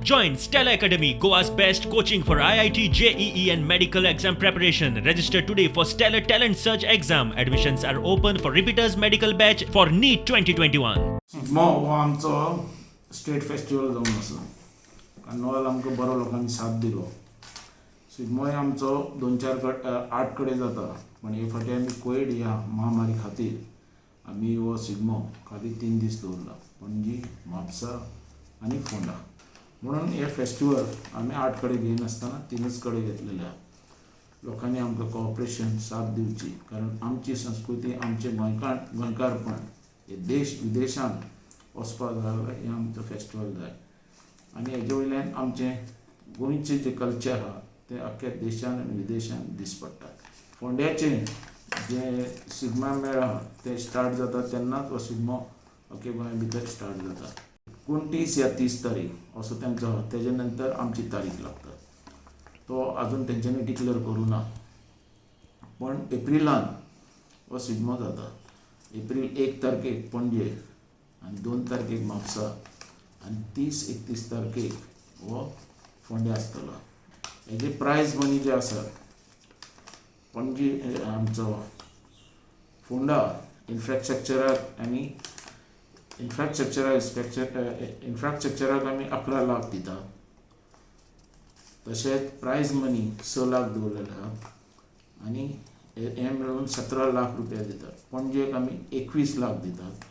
Join Stellar Academy, Goa's best coaching for IIT, JEE and medical exam preparation. Register today for Stellar Talent Search exam. Admissions are open for repeaters medical batch for NEET 2021. Shigmo हो आमचो state festival जावन आसा. Cornwall आमकां बरो लोकांनी साथ दिलो. शिगमोय आमचो 2-4 8 कडेन जाता, पण हे फावटी आमी कोवीड ह्या महामारी खातीर आमी हो शिगमो खाली 3 दीस दवरला, पणजी, म्हापसा आनी फोंडा. म्हणून हे फेस्टिवल आमी 8 कडेन घेयनासतना 3च कडेन घेतलेले आहा. लोकांनी आमकां कॉपरेशन साथ दिवची, कारण आमची संस्कृती, आमचें गोंयकारपण हे देश विदेशांत वचपाक जाय, हें आमचो फेस्टिवल जाय. आनी हेजे वयल्यान आमचें गोंयचें जें कल्चर आहा तें अख्ख्या देशान आनी विदेशान दीस पडटा. फोंड्याचें जें शिगमा मेळ आहा तें स्टार्ट जाता तेन्नाच हो शिगमो अख्खे गोंया भितर स्टार्ट जाता. 29 या 30 तारीख असो तेंचो आहा, तेजे नंतर आमची तारीख लागता. तो आजून तेंच्यांनी डिक्लेअर करूं ना, पण एप्रिलान हो शिगमो जाता. एप्रील 1 तारखेक पणजे आनी 2 तारखेक म्हापसा आनी 30-31 तारखेक हो फोंड्या आसतलो. हेजे प्रायज मनी जे आसा, पणजी आमचो फोंडा इन्फ्रास्ट्रक्चराक आनी इन्फ्रास्ट्रक्चराक आमी 11 लाख दिता. तशेंच प्रायज मनी 6 लाख दवरलेले आहा आनी हे मेळून 17 लाख रुपया दितात. पणजेक आमी 21 लाख दितात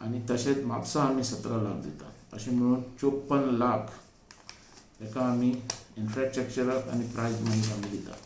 आनी तशेंच म्हापसा आमी 17 लाख दितात. अशें मेळून 54 लाख हेका आमी इन्फ्रास्ट्रक्चराक आनी प्रायज मनीक आमी दितात.